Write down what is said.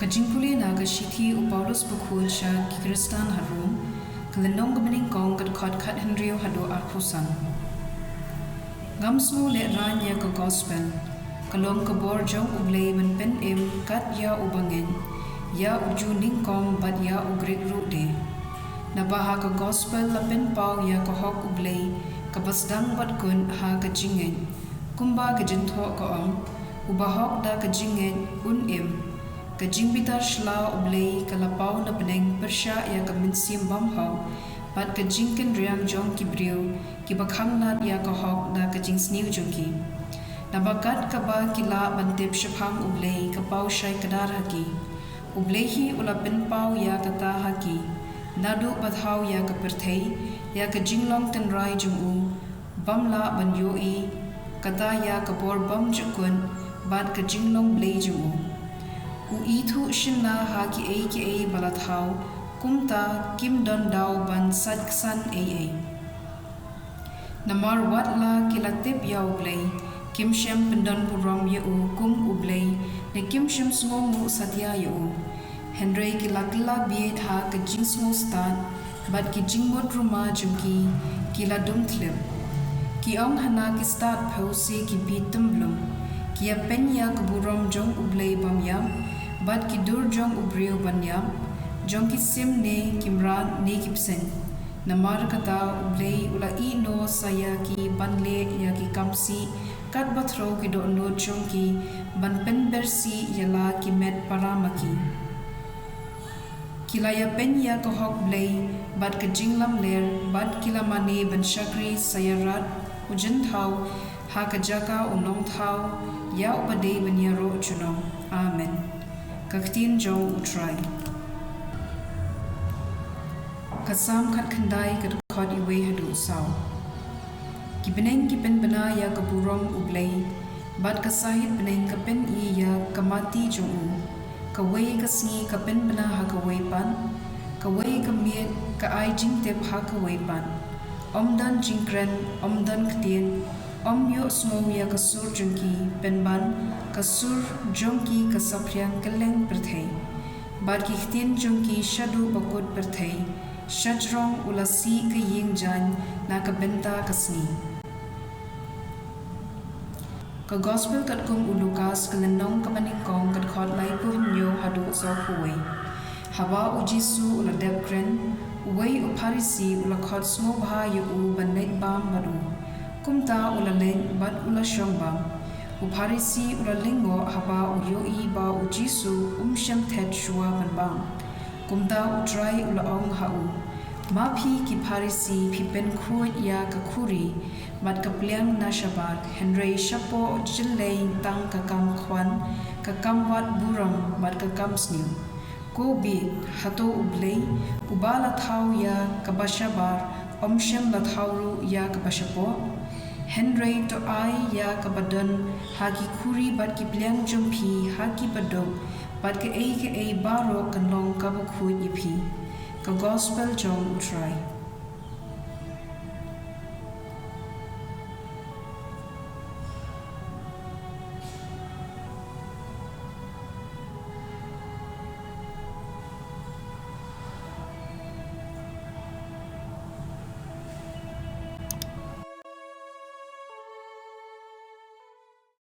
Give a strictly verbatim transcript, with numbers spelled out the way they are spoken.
Ka jingpule na ka shithi u Paulus bakhuid sha ki Khristan ha Rom, ka lynnong kaba nyngkong, ka dkhot khathynriew haduh arphew san. Ngam sngew lehraiñ ïa ka gospel, ka long ka bor jong U Blei ban pynim kat ïa u bangeit, ïa u Jiw nyngkong bad ïa u Grik ruh de. Naba ha ka gospel la pynpaw ïa ka hok U Blei kaba sdang bad kut ha ka jingngeit. Kumba ka jingthoh ka ong, u bahok da ka jingngeit un im. Ka jingbitar sla U Blei ka la paw na bneng pyrshah ïa ka mynsiem bymhok bad ka jingkynriang jong ki briew kiba khanglad ïa ka hok da ka jingsniew jong ki. Naba kat kaba ki lah ban tip shaphang U Blei ka paw shai kdar ha ki. U Blei hi u la pynpaw ïa kata ha ki naduh ba thaw ïa ka pyrthei, ïa ka jinglong tynrai jong u bym lah ban ïohi, kata ïa ka bor bymjukut bad ka jinglong Blei jong u. U ithuh shynna ha kiei kiei ba la thaw, kumta kim don daw ban sait ksan ei ei. Namar wat la ki la tip ïa U Blei, kim shym pyndonburom ïa u kum U Blei, ne kim shym sngewnguh satia ïa u. Hynrei ki la kylla bieit ha ka jingsngewstad bad ki jingmut ruma jong ki ki la dum thlip. Ki ong ha na ki stad phew se ki bit tymblum. Ki ïapeiñ ïa ka burom jong U Blei bym ïap, bad ki dur jong u briew ban ïap, jong ki sim ne ki mrad ne ki bseiñ. Namar kata U Blei u la ïehnoh sa ïa ki ban leh ïa ki kam sih katba threw ki dohnud jong ki ban pynbersih ïa la ki met para ma ki. Ki la ïapeiñ ïa ka hok Blei bad ka jinglamler, bad ki la mane ban shakri sa ïa rat u jingthaw ha ka jaka u nongthaw ïa uba dei ban ïaroh junom. Amen. Ka ktien jong U Trai. Ka Salm khatkhyndai, ka dkhot iwei haduh saw. Ki bneng ki pynbna ïa ka burom U Blei, bad ka sahit bneng ka pyni ïa ka mati jong u. Kawei ka sngi ka pynbna ha kawei pat, kawei ka miet ka ai jingtip ha kawei pat. Ym don jingkren, ym don ktien, ym ïohsngew ïa ka sur jong ki, pynban ka sur jong ki ka saphriang kylleng pyrthei. Bad ki ktien jong ki shaduh ba kut pyrthei, shajrong u la sih ka ïing jaiñ na ka bynta ka sngi. Ka Gospel katkum u Lukas, ka lynnong kaba nyngkong, ka dkhot laiphew hynñiew haduh sawphew wei. Haba U Jisu u la dep kren, uwei u Pharisi u la khot sngewbha ïa u ban leit bam bad u. Kumta u la leit bad u la shong bam. U Pharisi u la lyngngoh haba u ïohi ba U Jisu um shym thet shuwa ban bam. Kumta U Trai u la ong ha u, "Ma phi ki Pharisi phi pynkhuid ïa ka khuri bad ka pliang na shabar, hynrei shapoh jyllei tang ka kam khwan, ka kam wad burom bad ka kam sniew. Ko bit, hato U Blei, uba la thaw ïa kaba shabar, um shym la thaw ruh ïa kaba shapoh? Hynrei to ai ïa kaba don ha ki khuri bad ki pliang jong phi ha ki baduk, bad kaei kaei baroh kan long kaba khuid ïa phi." Ka Gospel jong U Trai.